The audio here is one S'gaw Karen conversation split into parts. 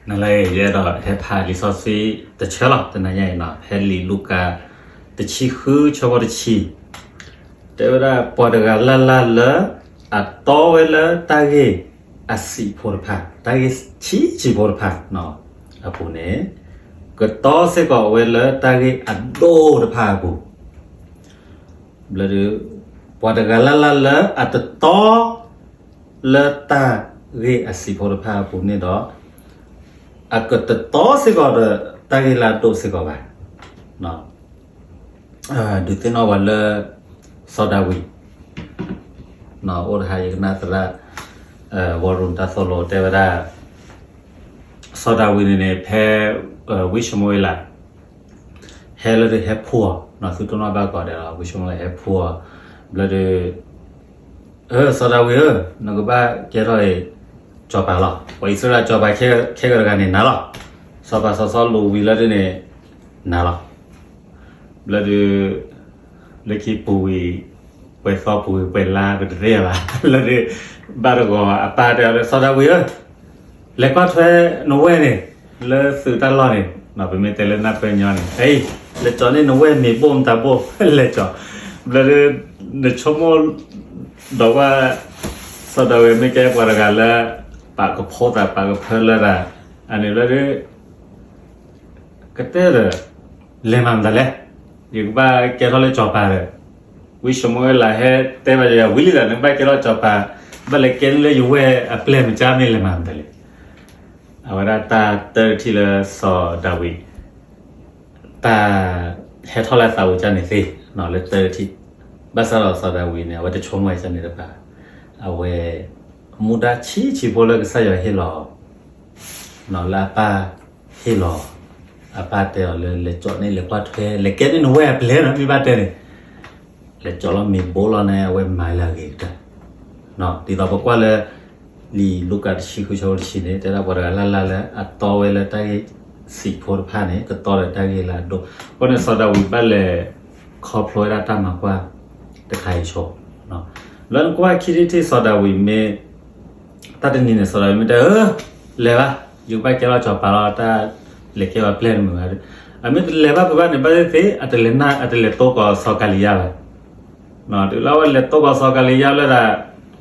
နလၢယအဲၣ်ဒိးဟဲဖးလံာ်စီဆှံတဆၢလီၤ တနၤညါအံၤနီၤ ဖဲလံာ်လူၤကၣ် တဆံဃု ဆၢဖိတဆံ တဲဝဲဒၣ် ပှၤတဂၤလၢ်လၢ်လၢ အတီဝဲလၢတၢ်ဂ့ၢ်အဆံးဖိတဖၣ် တၢ်ဂ့ၢ်ဆံးဆံးဖိတဖၣ် အပူၤန့ၣ် ကတီစ့ၢ်ကီးဝဲလၢတၢ်ဂ့ၢ်အဒိၣ်တဖၣ်အပူၤ ဘျီဒုး ပှၤတဂၤလၢ်လၢ်လၢအတတီ လၢတၢ်ဂ့ၢ်အဆံးဖိတဖၣ်အပူၤန့ၣ်ဒီး အကတတီစ့ၢ်ကီးဒီးတၢ်ဂ့ၢ်လၢအဒိၣ်စ့ၢ်ကီးဘၣ်. ဒုးသ့ၣ်နီၣ်ပှၤလၢ စီၤဒၤဝံး အိၣ်တဟါ ယကနၣ်သရၣ် ဝီၤရူၣ်တၢ်သိၣ်လိတဲဝဲဒၣ် စီၤဒၤဝံးန့ၣ်န့ၣ် ဖဲ ဝံၡမူၤအ့လး ဟဲလၢဒုးဟဲဖှူအီၤ သုတနီၣ်ဘၣ်ကီးဒဲးလီၤ ဝံၡမူၤအ့လးဟဲဖှူအီၤ ဘျီဒုး စီၤဒၤဝံးဧၢ, နကဘၣ်ကဲထီၣ်အံၤ စီၤပၤလီၤ. ပှၤအံၣ်စရ့လးစီၤပၤခဲကတဂၤန့ၣ်နၤလီၤ. စီၤပၤစီၤစီလူးဝံၤလၢဒုးန့ၣ် နၤလီၤ. ဘျီဒုး လၢခံပူၤဝံၤ ပှဲၤသီပူၤဝံၤ ပှဲၤလါပတသ့ၣ်ညါဘၣ် လၢဒုး ဘၣ်တဂီၤအပၢ်တဲအီၤလၢ စီၤဒၤဝံးဧၢ လဲၤကွၢ်ထွဲနဝဲၢ်န့ၣ် လၢသုးတၢ်လီၢ်န့ၣ် ပမ့ၢ်တဲလၢနၢ်ပၢၢ်ညီန့ၣ် အံၤ လဲၤကၠီၤန့ၢ်နဝဲၢ်မ့ၤဘိၣ်မတၤဘိၣ် လဲၤကၠီၤ ဘျီဒုး နဆိကမိၣ် ဒီးဝဲ စီၤဒၤဝံးမ့ၢ်ကဲပှၤတဂၤလၢ ပာ်ကဖိသးပာ်ကဖၢလၢတၢ် အန့ၣ်ဘျီဒုး ကတဲဒီး လဲၤမၤမတၤလဲၣ်, ယကဘၣ်ကဲထီၣ်လၢစီၤပၤဒီး ဝံၡမူၤအ့လးဟဲတဲဘၣ်ယၤ ဝံၤလံဒီး နကဘၣ်ကဲထီၣ်စီၤပၤ ဘၣ်လဲၤကဲန့ၢ်လၢယဝဲၢ်အပျဲၢ်မ့ၢ်ကါ မ့ၢ်လဲၤမၤမတၤလဲၣ်. အဝဲဒၣ်တၢ်တၢတထံၣ်လၢစီၤဒၤဝံး တၢ်ဟဲထီၣ်လၢသးဝံၤကၢ်န့ၣ်သ့ လၢတၢတထံၣ်, ဘၣ်ဆၣ်ဒီးစီၤဒၤဝံးန့ၣ် အဝဲတဆိကမိၣ်ကၢ်န့ၣ်တဖၣ်, အဝဲ မူဒါဆံးဆံးဖိလၢကစၢ်ယွၤဟ့ၣ်လီၤ လၢအပၢ်ဟ့ၣ်လီၤ, အပၢ်တဲအီၤလၢ လဲၤကၠီၤန့ၢ် လဲၤကွၢ်ထွဲ လဲၤကဲန့ၢ်နဝဲၢ်အပျဲၢ်နီၤ မ့ၢ်ဘၣ်တဲန့ၣ် လဲၤကၠီၤလီၤမ့ၤဘိၣ်လီၤန့ၣ် အဝဲမၤလၢအဂ့ၤကတၢၢ်, ဒ်သိးပကွၢ်လၢ လံာ်လူၤကၣ်တဆံဃုဆၢဖိတဆံန့ၣ် တဲဒၣ်ပှၤတဂၤလၢ်လၢ်လၢ အတီဝဲလၢတၢ်ဂ့ၢ်ဆံးဖိတဖၣ်န့ၣ် ကတီဒီးတၢ်ဂ့ၢ်လၢအဒိၣ်, အဃိန့ၣ် စီၤဒၤဝံးဘၣ်လဲၤခီဖျိဝဲဒၣ်တၢ်မၤကွၢ်တခါအံၤဆိ, လၢနကွၢ်ခံထံၣ်ထံၣ် စီၤဒၤဝံးမ့ၢ် တၢ်တနံၤန့ၣ် စီၤဒၤဝံးမ့ၢ်တဲ ဧၢ လဲၤဘၣ် ယကဘၣ်ကဲထီၣ်စီၤပၤလီၤ တၢ်လဲၤကဲပှၤပျဲၢ်တမုာ်ဘၣ်, အမ့ၢ်တလဲၤဘၣ်ပှၤဘၣ်န့ၣ် ဘၣ်သ့ၣ်သ့ၣ် အတလဲၤနၢ် အတလဲၤတိၢ်ကီၤစီၤကၤလံယါဘၣ်, တုၤလၢအဝဲလဲၤတိၢ်ကီၤစီၤကၤလံယါလၢဒၣ်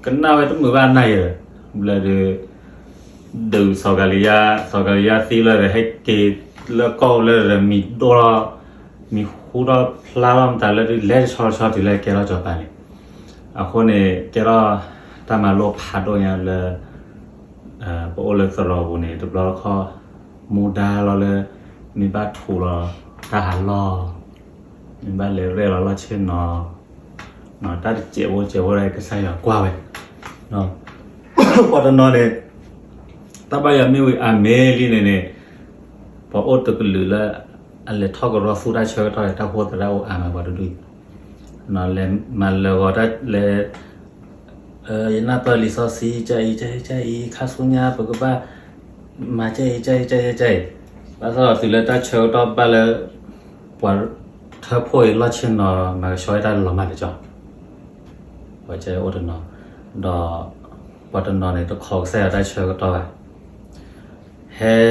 ကနၣ်ဝဲတမုာ်ဘၣ်နၢ်ယဲ, ဘျီဒုး ဒုးစီၤကၤလံယါ, စီၤကၤလံယါသံလၢဒီး ဟဲက့ၤလၢကီၢ်လၢဒီး မံၤဒိၣ်ထီၣ်, မံၤဟူထီၣ်ဖျါထီၣ်မတၤလၢဒုး လဲၤတဆီတဆီတုၤလၢကဲထီၣ်စီၤပၤန့ၣ်, အဃိန့ၣ် ကဲထီၣ်တၢ်မၤလိဖးဒိၣ်ညါလၢ ပအိၣ်လၢသရိာ်ပူၤန့ၣ် တဘျီတခီၣ် မူဒါလီၤလၢ မ့ၢ်ဘၣ်ထူးလီၤတၢ်ဟးလီၢ်, မ့ၢ်ဘၣ်လဲၤရဲၣ်လီၤလီၢ်ဆ့ၣ်နီၤ, တၢ်တစဲးဖိစဲးဖိဒီး ကစၢ်ယွၤကွၢ်ဝဲ, ပှၤတနီၤန့ၣ် တၢ်ဘၣ်ယွၤမ့ၢ်ဝံၤအါမ့ၢ်လံန့ၣ်န့ၣ် ပှၤအိၣ်တကလုာ်လၢ အလဲၤထီၣ်ကရီသူတၢ်ဆၢကတီၢ်န့ၣ် တၢ်ဖိသရၣ်အိၣ်အါမးပှၤတဒူၣ်အံၤ, လဲၤမၤလၢာ်ဂီၤတၢ်လဲၤ ယနၢ်ပၢၢ်လံာ်စီဆှံ ကၢ်အံၤ ကၢ်အံၤ ကၢ်အံၤ ခါဆူညါ ပကဘၣ် မၤကၢ်အံၤ ကၢ်အံၤ ကၢ်အံၤ ကၢ်အံၤ, ဘၣ်ဆၣ်ဒီးတုၤလၢတၢ်ဆၢကတီၢ်ဘၣ်လၢ ပှၤထၢဖှိၣ်အံၤလီၢ်ဆ့ၣ်နီၤ မၤကဆှီဝဲတၢ်လီၤမၢ်တက့ၢ်, ပှၤကၢ်အံၤအိၣ်တနီၤ, ဒီး ပှၤတနီၤန့ၣ် တခိးကစၢ်ယွၤတၢ်ဆၢကတီၢ်ဘၣ်, ဟဲ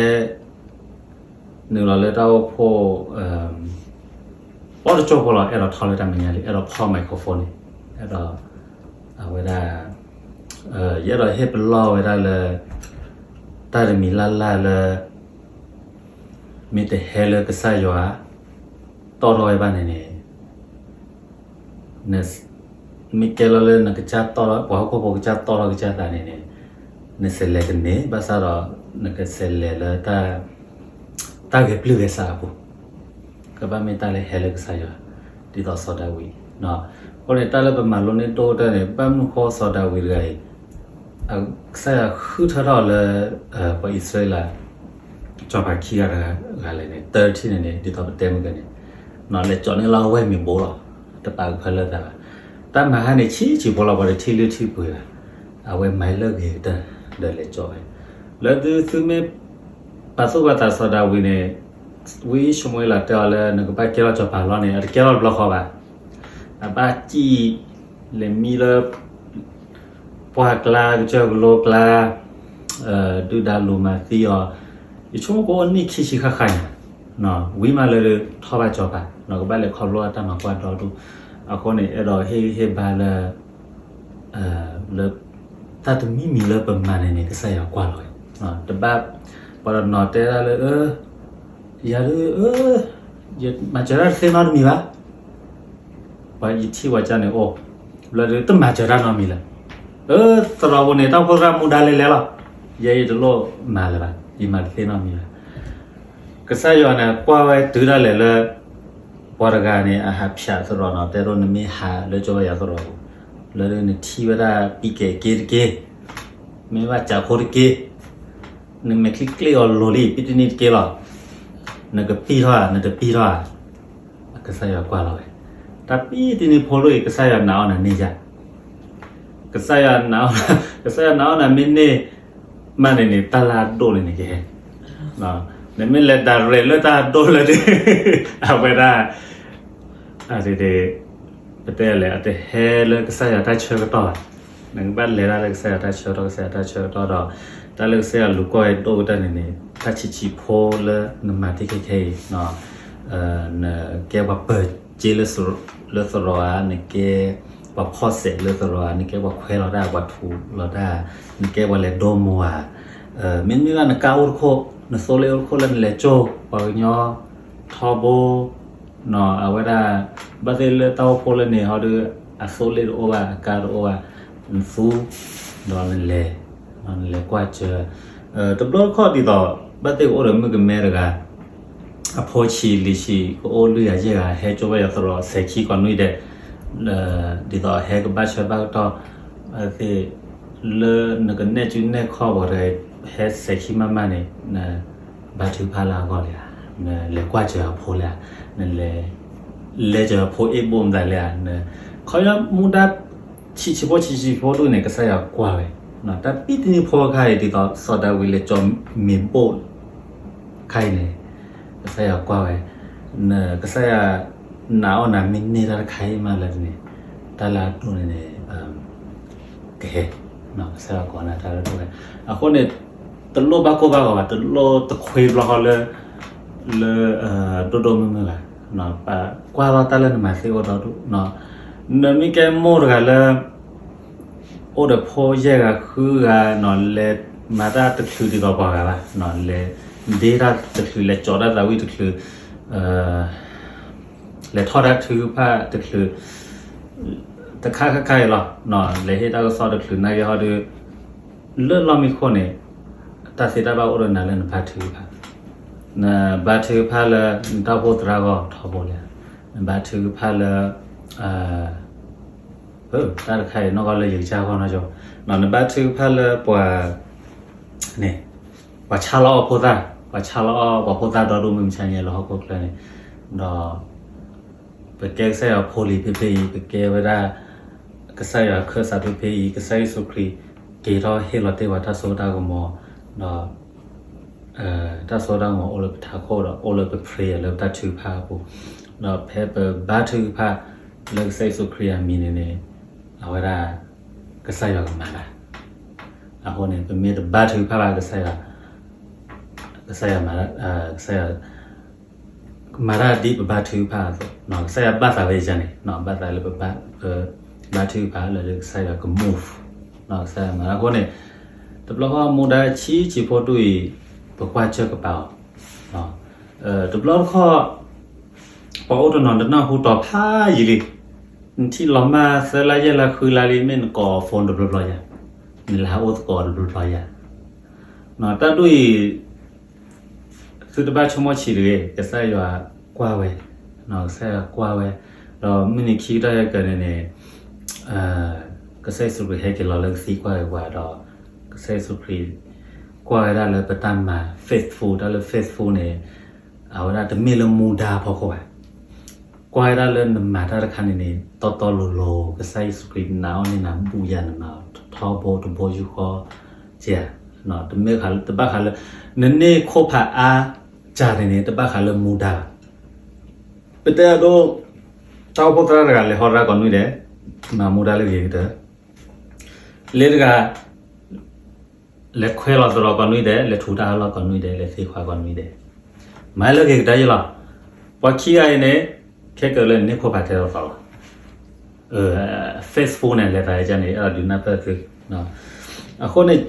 နုာ်လီၤလၢတၢ်အိၣ်ဖှိၣ် ပီၣ်တကၠိၢ်ဖိလီၤ အဲၣ်ဒိးထီၣ်လၢတၢ်မဲာ်ညါလံ အဲၣ်ဒိးဖီၣ် microphone န့ၣ် အဲၣ်ဒိး အဝဲဒၣ် ယအဲၣ်ဒိးဟ့ၣ်ပလီၢ်ဝဲဒၣ်လၢ တၢ်တမံၤလၢ်လၢ်လၢ မ့ၢ်တဟဲလၢကစၢ်ယွၤ တီၣ်ထီၣ်ဝဲဘၣ်န့ၣ်န့ၣ် မ့ၢ်ကဲလီၤလၢနကစၢ်တီၣ်ထီၣ် ပှၤဟီၣ်ခိၣ်ဖိကစၢ်တီၣ်ထီၣ်ကစၢ်သးန့ၣ်န့ၣ် နစဲးလဲၤကန့ၢ် ဘၣ်ဆၣ်ဒီး နကစဲးလဲၤလၢ တၢ်ဂဲၤပျုၢ်ဂဲၤဆးအပူၤ, ကဘၣ်မ့ၢ်တၢ်လၢဟဲလၢကစၢ်ယွၤ ဒ်သိးစီၤဒၤဝံး, အဃိန့ၣ် တၢ်လၢပမၤလိန့ၢ်ဒိၣ်ကတၢၢ်န့ၣ် ဘၣ်မနုၤဃိစီၤဒၤဝံးတဂၤအံၤ ကစၢ်ယွၤဃုထၢထီၣ်လၢ ပှၤအံၣ်စရ့လး စီၤပၤခံဂၤတဂၤလဲၣ်န့ၣ် တၢတထံၣ်န့ၣ်န့ၣ် ဒ်သိးပတဲမုၢ်ကန့ၣ် လဲၤကၠီၤန့ၢ်လၢအဝဲၢ်မ့ၤဘိလီၤ, တပာ်ကဖၢလၢသးဘၣ်, တၢ်မၤဟါန့ၣ် ဆံးဆံးဖိလီၤ ပှၤတထံၣ်လုၢ်ထံၣ်ပှ့ၤဘၣ်, အဝဲမၤလၢအဂ့ၤကတၢၢ် ဒီးလဲၤကၠီၤဝဲ, လၢသုသုမ့ၢ် ပာ်သူၣ်ပာ်သးစီၤဒၤဝံးန့ၣ် ဝံၡမူၤအ့လးတဲအီၤလၢ နကဘၣ်ကဲထီၣ်စီၤပၤလီၤန့ၣ် အတကဲထီၣ်တဘျီဃီဘၣ်, အဘၣ်စံၣ် လဲၤမံလၢ ပှၢ်ကျါ ကစၢၢ်ကလိကျါ ဒုၣ်ဒါလူၤမၤသံအီၤ, ယဆိကမိၣ်ကအိၣ်နံၣ်ခံဆံဃၣ်ဃၣ်ညါ, ဝံၤမးလၢထီၣ်ဘၣ်ကၠီၤပၤ, ကဘၣ်လဲၤခီဖျိအတၢ်မၤကွၢ်ဒီဒူၣ်, အဃိန့ၣ် အဲၣ်ဒိးဟ့ၣ်ဂံၢ်ဟ့ၣ်ဘါလၢ လၢ တၢ်တမံၤမံၤလၢပမၤန့ၣ်န့ၣ် ကစၢ်ယွၤကွၢ်လီၤဝဲ, တဘၣ် ပှၤတနီၤတဲဒၣ်လၢ ယၤဒု ယမၤစၢၤတၢ်တသ့နီတမံၤဘၣ်, ပှၤယထံၣ်ပှၤကၢ်န့ၣ်အိၣ်, ဘျီဒုတမၤစၢၤတၢ်နီတမံၤလၢၤ, သရိာ်ပူၤန့ၣ် တၢ်အိၣ်ဖှိၣ်သရၣ်မူဒါလဲၤလဲၤလီၤ, ယဲယတလိၣ်မၤလၢၤဘၣ်, ယမၤတသ့နီတမံၤဘၣ်. ကစၢ်ယွၤန့ၣ် ကွၢ်ဝဲတုၤဒၣ်လဲာ်လၢ ပှၤတဂၤန့ၣ် အဟးဖၠးသရိာ်နီၤ, တဲဒိနမ့ၢ်ဟးလၢကၠီၤဝဲယၤသရိာ်ပူၤ, လၢဒုနထံၣ်ဝဲဒၣ်ပံကဲးက့တက့ၢ်, မ့ၢ်ဘၣ်ကးခိတက့ၢ်, နမဲာ်ချံကျ့အီၤလိၤလံ ပံတနံၣ်တက့ၢ်လီၤ, နကပံၢ်ထီၣ်ဧါ နတပံၢ်ထီၣ်ဧါ, ကစၢ်ယွၤကွၢ်လီၤဝဲ, တၢ်ပံတနံၣ်ဖိဒိၣ်အံၤ ကစၢ်ယွၤနာ်အီၤနၤန့ၢ်ယၤ ကစၢ်ယွၤနာ်အီၤ, ကစၢ်ယွၤနာ်အီၤနၤမ့ၢ်န့ၢ်မးန့ၣ်န့ၣ် တၢ်လၢအဒိၣ်န့ၣ်န့ၣ်ကဟဲ, နမ့ၢ်လဲၤဒၣ်ရဲၣ်လၢတၢ်အဒိၣ်လၢဒု အဝဲဒၣ် ပတဲလဲၣ် အတဟဲလၢကစၢ်ယွၤတၢ်ဆၢကတီၢ်ဘၣ်, နကဘၣ်လဲၤတၢ်လၢကစၢ်ယွၤတၢ်ဆၢကတီၢ် ကစၢ်ယွၤတၢ်ဆၢကတီၢ်ဒီး တၢ်လၢကစၢ်ယွၤလူၤကွၢ်ဝဲဒိၣ်ကတၢၢ်န့ၣ်န့ၣ် တၢ်ဆံးဆံးဖိလၢနမၤတ့ၢ်ခဲခဲအံၤ နကဲပှၤပၢၤစ့လၢသရိာ်ဧါ, နကဲပှၤဖီၣ်စဲးလၢသရိာ်ဧါ, နကဲပှၤခွဲးလီၤတၢ် ပှၤထူးလီၤတၢ်, နကဲပှၤလဲၤဒိမူဧါ, မ့မ့ၢ်ဘၣ်နကါအိၣ်တခိၣ်, နသိလ့ၣ်အိၣ်တခိၣ်လၢနလဲၤကၠိ ပှၤကညီထီဘိ အဝဲဒၣ် ဘၣ်သ့ၣ်လၢတၢ်အိၣ်ဖှိၣ်လၢန့ၣ်ဟီဒီး အသိလ့ၣ်တအိၣ်ဘၣ် အကါတအိၣ်ဘၣ်, နသူ ဒီးနလဲၤ, နလဲၤကွၢ်စၢၤ, တဘျီတခီၣ်ဒ်သိး ဘၣ်သ့ၣ်ကအိၣ်ဒီးမုၣ်ကမဲတဂၤ အဖိဆံးလံၤဆံး ကအိၣ်လွံၢ်ဂၤယဲၢ်ဂၤ ဟဲကၠိဝဲယၤသရိာ်စဲးခံကိးနွံဒဲး, ဒ်သိးဟဲကဘၣ်ဆၢဘၣ်ကတီၢ်, ဘၣ်သ့ၣ် လၢနကနဲၣ်စုနဲၣ်ခီၣ်ပှၤတဂၤ ဟဲစဲးခံမးမးန့ၣ် နဘါထုကဖၣ်လၢအဂီၢ်လံဧါ, နလဲၤကွၢ်စၢၤအဖိလံဧါ, နလဲၤ လဲၤစၢၤအဖိအ့ၣ်ဘိမတၤလံဧါ, ခီပညီမူဒါ ဆံးဆံးဖိဆံးဆံးဖိဒိၣ်န့ၣ် ကစၢ်ယွၤကွၢ်ဝဲ, တၢ်ပံတနံၣ်ဖိခါအံၤ ဒ်သိးစီၤဒၤဝံးလဲၤကၠီၤမ့ၤဘိၣ် ခါအံၤန့ၣ် ကစၢ်ယွၤကွၢ်ဝဲ, ကစၢ်ယွၤနာ်အီၤနၤမ့ၢ်န့ၢ်တၢ်တခါအံၤမးလၢန့ၣ် တၢ်လၢအဒိၣ်န့ၣ်န့ၣ် ကဟဲ, ကစၢ်ယွၤကိးနၤတၢ်လၢဒိၣ်ဝဲ, အဃိန့ၣ် တလိၣ်ဘၣ်ကိၢ်ဘၣ်ဂီၤဘၣ်, တလိၣ်တခွ့ဘျီဃီလၢ လၢ ဒိၣ်ဒိၣ်မုၢ်မုၢ်ဘၣ်, ပကွၢ်လီၤတၢ်လၢနမၤသ့အိၣ်ဒီဒူၣ်, နမ့ၢ်ကဲမိၢ်တဂၤလၢ အိၣ်ဒီးဖိယဲၢ်ဂၤဃုဂၤနီၤ, လဲၤမၤတၢ်တချုးဒ်သိးပှၤဂၤဘၣ်, လဲၤဒ့တၢ်တချုး, လဲၤကၠီၤတၢ်သးဝံၣ်တချုး, လဲၤထီၣ်တၢ်ထုကဖၣ်တချုး, တခါခါခါအံၤလီၤ, လဲၤဟ့ၣ်တၢ်ကစီၣ်တချုးနာ်က့ဟီဒီး လၢလီၢ်မံခိၣ်န့ၣ် တၢ်သ့တၢ်ဘၣ်အိၣ်ဒီးနၤလၢနဘါထုကဖၣ်, နဘါထုကဖၣ်လၢနတၢ်အိၣ်ဖှိၣ်သရၣ်ဂီၢ်ထီဘိလံ, နဘါထုကဖၣ်လၢ တၢ်တခါအံၤ နီၢ်ကီၢ်လၢယကစၢ်ဂီၢ်နီၢ်ကီၢ်, နဘါထုကဖၣ်လၢပှၤ န့ၣ် ပှၤဆါလီၤအီၣ်ဖိသၣ်, ပှၤဆါလီၤအီၣ်ပှၤဖိသၣ်ဒီဒူၣ်မုၢ်မဆါညါလၢဟီၣ်ခိၣ်ချၢန့ၣ်, ဒီး ပကဲကစၢ်ယွၤဖိလံၤဖဲဖဲအံၤ, ပကဲဝဲဒၣ် ကစၢ်ယွၤခၢၣ်စးဖဲဖဲအံၤ, ကစၢ်ယ့ၣ်ၡူးခရံာ် က့ၤထီၣ်ဟ့ၣ်လီၤတ့ၢ်ပှၤတၢ်စိတၢ်ကမီၤ, ဒီး တၢ်စိတၢ်ကမီၤအိၣ်လၢပထးခိၣ်ဒီး အိၣ်လၢပ prayer လၢပတၢ်ထုကဖၣ်အပူၤ, ဒီးဖဲပဘါထုကဖၣ်လၢကစၢ်ယ့ၣ်ၡူးခရံာ်အမံၤန့ၣ်န့ၣ်, အဝဲဒၣ် ကစၢ်ယွၤကမၤတၢ်, အဃိန့ၣ် ပမ့ၢ်တဘါထုကဖၣ်ဘၣ်ကစၢ်ယွၤ, ကစၢ်ယွၤမၤ, ကစၢ်ယွၤ မၤတၢ်ဒ်ပဘါထုကဖၣ်အသိး, ကစၢ်ယွၤဘၣ်သးဝဲယၤန့ၣ်, ဘၣ်သးလၢပဘါထုကဖၣ်လၢကစၢ်ယွၤက move, ကစၢ်ယွၤမၤအဃိန့ၣ်, တဘျီဃီမူဒါဆံးဆံးဖိဒူၣ်အံၤ ပကွၢ်စၢၢ်ကပၤအီၤ, တဘျီတခီၣ် ပှၤအိၣ်တနီၤတနၢ်ဟူတီၤဖးယံာ်လံ, နထံၣ်လီၤမၢ်သၢလါယဲၢ်လါဃုလါလံ မ့ၢ်နကိး phone တဘျီဘျီယၤ, နလဲၤဟးအိၣ်သကိးတဘျီဘျီယၤ, တၢ်ဒ်အံၤ သုတဘၣ်ဆိကမိၣ်ဆံးတဂ့ၤ, ကစၢ်ယွၤကွၢ်ဝဲ, ကစၢ်ယွၤကွၢ်ဝဲ, ဒီးမုၢ်နံၤခံကတၢၢ်ဟဲကၢၤန့ၣ်န့ၣ်, ကစၢ်ယ့ၣ်ၡူးခရံာ်ဟဲက့ၤလီၤလၢကသံကွၢ်က့ၤပှၤဒီး, ကစၢ်ယ့ၣ်ၡူးခရံာ် ကွၢ်ဝဲဒၣ်လၢပတၢ်မၤ faithful, တၢ်လၢ faithful န့ၣ်, အဝဲဒၣ်တမ့ၢ်လၢမူဒါအဖီခိၣ်ဘၣ်. ကွၢ်ဝဲဒၣ်လၢနမၤတၢ်တခါန့ၣ်န့ၣ် တီတီလိၤလိၤ, ကစၢ်ယ့ၣ်ၡူးခရံာ်နာ်အီၤန့ၢ်နၤ ဘူၣ်ယၤနမၤထီဘိတဘိယူၢ်ဃီ, တမ့ၢ်တဘၣ်ဃးလၢ နန့ၢ်ခိၣ်ဖးအါစှၤန့ၣ်န့ၣ် တဘၣ်ဃးလၢမူဒါဘၣ်. ပတဲအဒိ တၢ်အိၣ်ဖှိၣ်သရၣ်တဂၤလဲၤဟီရၢ်ကိးနွံဒဲး, မၤမူဒါလၢဂ့ၤကတၢၢ်, လၢတဂၤ လၢ လဲၤခွဲးလီၤသရိာ်ကိးနွံဒဲး, လဲၤထူးတၢ်အလီၢ်ကိးနွံဒဲး, လဲၤသ့ခွါကိးနွံဒဲး, မၤလၢက့ၤကဒါယ့လီၤ. ပှၤခံဂၤအံၤန့ၣ် ခဲကၢးလၢန့ၢ်ခိၣ်ဖးထဲလီၤသီလီၤ. Facebook န့ၣ် လဲၤသးယကန့ၣ် အဲၣ်ဒိးဒုးနၢ်ပၢၢ်သု. အဃိန့ၣ်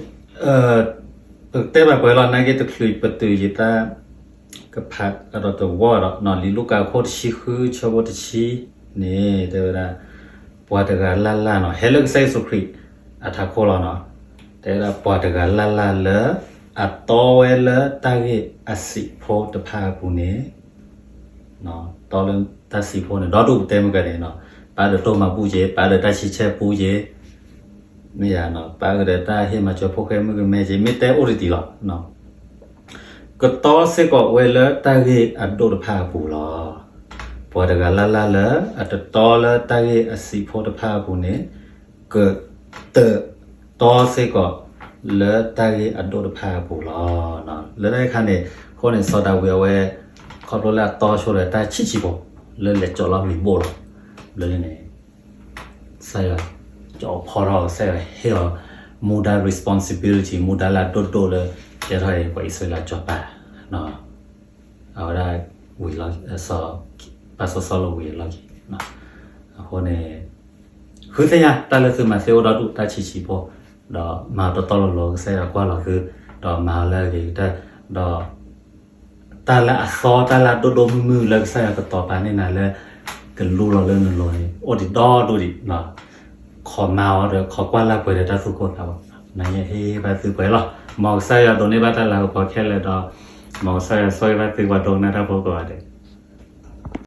ပကတဲဘၣ်ပှဲၤလီၤ နာ်က့တချုးပတုာ်ယတၢ် ကဖးဒီးတဝီဒီး လံာ်လူၤကၣ်အခိၣ်တဆံဃု ဆၢဖိတဆံန့ၣ် တဲဝဲဒၣ် ပှၤတဂၤလၢ်လၢ်နီၤ ဟဲလၢကစၢ်ယ့ၣ်ၡူးခရံာ်အထးခိၣ်လီၤနီၤ. တဲဝဲဒၣ်ပှၤတဂၤလၢ်လၢ်လၢ အတီဝဲလၢတၢ်ဂ့ၢ်အဆံးဖိတဖၣ်အပူၤန့ၣ် တီလၢတၢ်ဆံးဖိန့ၣ် ဒီဒူၣ်ပတဲမ့ၢ်ကန့ၣ်နီၤ, ပာ်ဒီးတိၢ်မၤဘူၣ်က့ၤ, ပာ်ဒီးတၢ်ဆံဆဲၣ်ပူက့ၤ, မ့ၢ်ယၤနီၤ, ပာ်ကဒီးတၢ်ဟ့ၣ်မၤစၢၤဖိဃဲမုၣ်ကမဲက့ၤ, မ့ၢ်တဲအိၣ်တံၢ်တံၢ်လီၤ. ကတီစ့ၢ်ကီးဝဲလၢတၢ်ဂ့ၢ်အဒိၣ်တဖၣ်အပူၤလီၤ. ပှၤတဂၤလၢ်လၢ်လၢ အတတီလၢတၢ်ဂ့ၢ်အဆံးဖိတဖၣ်အပူၤန့ၣ် က တ တီစ့ၢ်ကီး လၢတၢ်ဂ့ၢ်အဒိၣ်တဖၣ်အပူၤလီၤ. လၢတၢ်ခါန့ၣ် အဃိန့ၣ် စီၤဒၤဝံးအဝဲ ခီဖျိလၢအတီဆိဒီးတၢ်ဆံးဆံးဖိ လၢလဲၤကၠီၤလီၤမံၤဘိၣ်လီၤ. ဘျီန့ၣ် ကစၢ်ယွၤ ကၠီဖီထီၣ် ကစၢ်ယွၤဟ့ၣ်အီၤ မူဒါ responsibility မူဒါလၢအဒိၣ်ဒိၣ်လၢ ကဲထီၣ်အံၤ ပှၤအံၣ်စရ့လးစီၤပၤ အဝဲဒၣ် ဝံၤလီၤ ပၢ်စီၤစီလူးဝံၤအလီၢ်ခံ အဃိန့ၣ် ဃုသ့ၣ်ညါတၢ်လၢသုမၤသ့အိၣ်ဒီဒူၣ်တၢ်ဆံးဆံးဖိ, ဒီးမၤတတီလိၤလိၤ ကစၢ်ယွၤကွၢ်လီၤသု, ဒီးမၤအီၤလၢအဂ့ၤကတၢၢ်, ဒီး တၢ်လၢအသီတၢ်လၢအဒိၣ်ဒိၣ်မုၢ်မုၢ်လၢကစၢ်ယွၤကတီၤပာ်န့ၢ်နၤလၢ ကလူလီၤလၢနလိၤန့ၣ် အိၣ်ဒံးဒီဒူၣ်ဒံး, ခိးမၤအီၤဒီးခိးကွၢ်လၢ်ပှဲၤဒီးတၢ်သူၣ်ကိၢ်သးဂီၤ, နဟ့ၣ်ဘၣ်သုပှဲၤလီၤ. မ်ကစၢ်ယွၤဒိးန့ၢ်ဘၣ်တၢ်လၤကပီၤခဲလၢာ်ဒီး မ်ကစၢ်ယွၤဆိၣ်ဂ့ၤဘၣ်သုပှၤဒိကနၣ်တၢ်ဖိကိးဂၤဒဲး.